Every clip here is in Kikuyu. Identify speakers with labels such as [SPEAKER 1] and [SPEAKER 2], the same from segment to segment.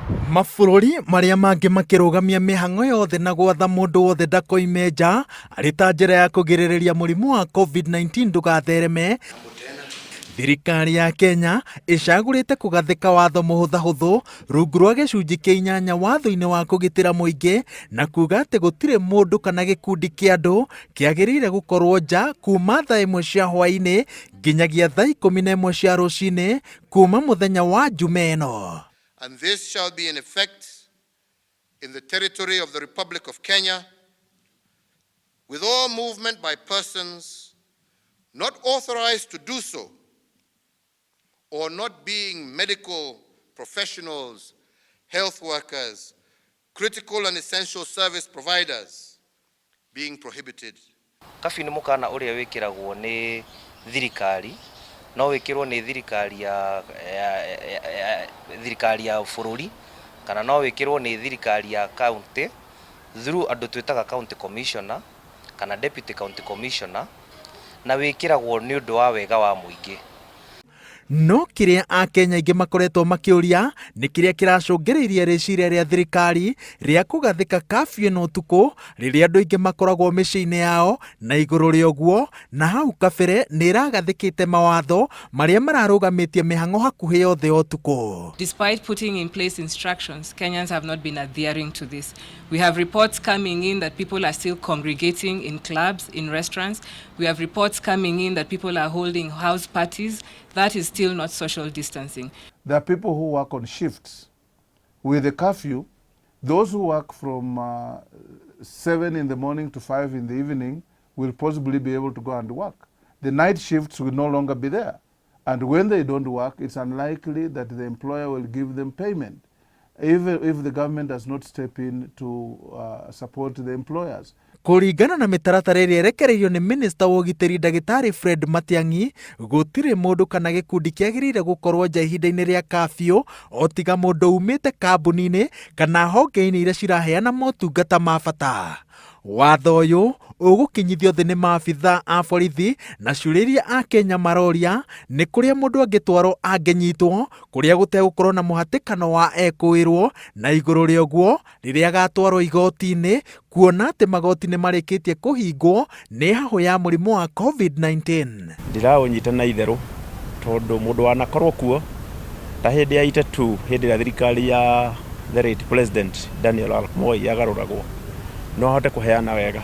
[SPEAKER 1] Mabũrũri marĩa mangĩ makĩrũgamia mĩhang'o yothe na gwatha mũndũ wothe ndakoime nja arĩ ta njĩra ya kũgirĩrĩria mũrimũ wa COVID-19 ndũgathereme. Thirikari ya Kenya ĩcagũrĩte kũgathĩka watho mũhũthahũthũ rungu rwa gĩcunjĩ kĩa inyanya watho-inĩ wa kũgitĩra mũingĩ na kuga atĩ gũtirĩ mũndũ kana gĩkundi kĩa andũ kĩagĩrĩire gũkorwo nja kuma thaa 1 cia hwaĩ-inĩ nginyagia thaa 11 cia rũcinĩ kuma mũthenya wa Njumaa ĩno.
[SPEAKER 2] And this shall be in effect in the territory of the Republic of Kenya, with all movement by persons not authorized to do so or not being medical professionals, health workers, critical and essential service providers being prohibited.
[SPEAKER 3] Curfew nĩ mũkana ũrĩa wĩkĩragwo nĩ thirikari, no wĩkĩrwo nĩ thirikari ya, ya, ya, ya thirikari ya bũrũri kana no wĩkĩrwo nĩ thirikari ya county through andũ twĩtaga county commissioner kana deputy county commissioner, na wĩkĩragwo nĩ ũndũ wa wega wa mũingĩ.
[SPEAKER 1] No kĩrĩa Akenya aingĩ makoretwo makĩũria nĩ kĩrĩa kĩracũngĩrĩirie rĩciria rĩa thirikari rĩa kũgathĩka curfew ĩno ũtukũ rĩrĩa andũ aingĩ makoragwo mĩciĩ-inĩ yao, na igũrũ rĩa ũguo na hau kabere nĩ ĩragathĩkĩte mawatho marĩa mararũgamĩtie mĩhang'o hakuhĩ yothe ũtukũ.
[SPEAKER 4] Despite putting in place instructions, Kenyans have not been adhering to this. We have reports coming in that people are still congregating in clubs, in restaurants. We have reports coming in that people are holding house parties. That is still not social distancing.
[SPEAKER 5] There are people who work on shifts. With the curfew, those who work from 7 in the morning to 5 in the evening will possibly be able to go and work. The night shifts will no longer be there. And when they don't work, it's unlikely that the employer will give them payment, even if the government does not step in to support the employers.
[SPEAKER 1] Kũringana na mĩtaratara ĩrĩa ĩrekereirio nĩ minista wa ũgitĩri ndagĩtarĩ Fred Matiang'i, gũtirĩ mũndũ kana gĩkundi kĩagĩrĩire gũkorwo nja ihinda-inĩ rĩa curfew o tiga mũndũ umĩte kambuni-inĩ kana honge-inĩ iria ciraheana motungata ma bata. Watho ũyũ ũgũkinyithio thĩ nĩ maabitha a borithi, na ciũria iria Akenya maroria nĩ kũrĩa mũndũ angĩtwarwo angĩnyitwo, kũrĩa gũtegũkorwo na mũhatĩkano wa ekũĩrwo, na igũrũ rĩa ũguo rĩrĩa agatwarwo igoti-inĩ, kuona atĩ magoti nĩ marĩkĩtie kũhingwo nĩ hahũ ya mũrimũ wa COVID-19.
[SPEAKER 6] Ndiraũnyita na itherũ tondũ mũndũ wanakorwo kuo ta hĩndĩ ya 82, hĩndĩ ĩrĩa thirikari ya the late President Daniel Arap Moi yagarũragwo, no ahote kũheana wega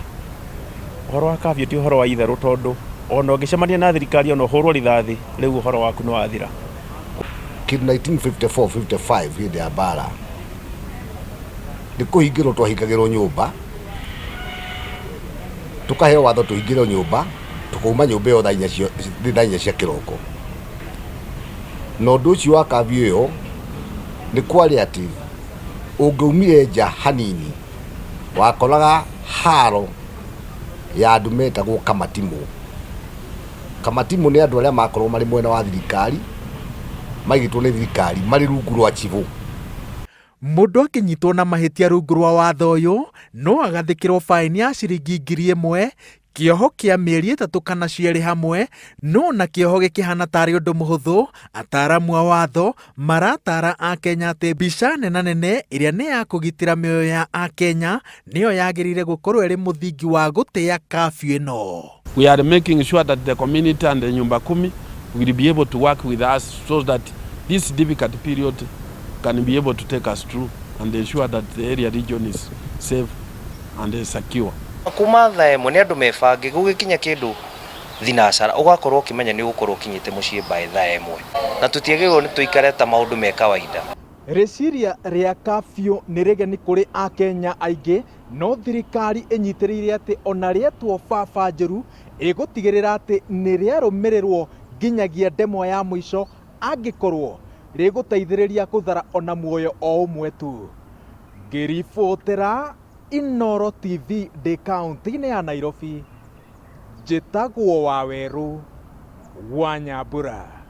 [SPEAKER 6] ũhoro wa curfew. Ti ũhoro wa itherũ tondũ ona ũngĩcemania na thirikari, ona ũhũrwo rithathi, rĩu ũhoro waku nĩ wathira.
[SPEAKER 7] Kĩndũ 1954 55, hĩndĩ ya mbara, nĩ kũhingĩrwo twahingagĩrwo nyũmba, tũkaheo watho tũhingĩrwo nyũmba, tũkauma nyũmba ĩyo thaa 4 cia kĩroko. Na ũndũ ũcio wa curfew ĩyo nĩ kwarĩ atĩ ũngĩaumire nja hanini wakoraga haro ya andũ metagwo kamatimũ. Kamatimũ nĩ andũ arĩa makorwo marĩ mwena wa thirikari, maigĩtwo nĩ thirikari marĩ rungu rwa chibũ.
[SPEAKER 1] Mũndũ akĩnyitwo na mahĩtia rungu rwa watho ũyũ no agathĩkĩrwo baĩni ya ciringi 1000, kĩoho kĩa mĩeri 3 kana cierĩ hamwe. No na kĩoho gĩkĩhana tarĩ ũndũ mũhũthũ, ataaramu a watho maratara Akenya atĩ mbica nena nene ĩrĩa nĩ ya kũgitĩra mĩoyo ya Akenya nĩyo yagĩrĩire gũkorwo ĩrĩ mũthingi wa gũtĩa curfew ĩno.
[SPEAKER 8] We are making sure that the community and the Nyumba Kumi will be able to work with us so that this difficult period can be able to take us through and ensure that the area region is safe and is secure.
[SPEAKER 3] Kuma thaa 1 nĩ andũ mebange gũgĩkinya kĩndũ thinacara, ũgakorwo ũkĩmenya nĩ ũgũkorwo ũkinyĩte mũciĩ by thaa 1, na tũtiagĩrĩirwo nĩ tũikare ta maũndũ me kawaida.
[SPEAKER 1] Rĩciria rĩa curfew nĩ rĩgeni kũrĩ Akenya aingĩ, no thirikari ĩnyitĩrĩire atĩ ona rĩetwo baba njũru ĩgũtigĩrĩra atĩ nĩ rĩarũmĩrĩrwo nginyagia ndemwa ya mũico angĩkorwo rĩgũteithĩrĩria gũthara ona muoyo o ũmwe tu. Ngĩribotera Inooro TV ndĩ kaunti-inĩ ya Nairobi, njĩtagwo Wawerũ wa Nyambura.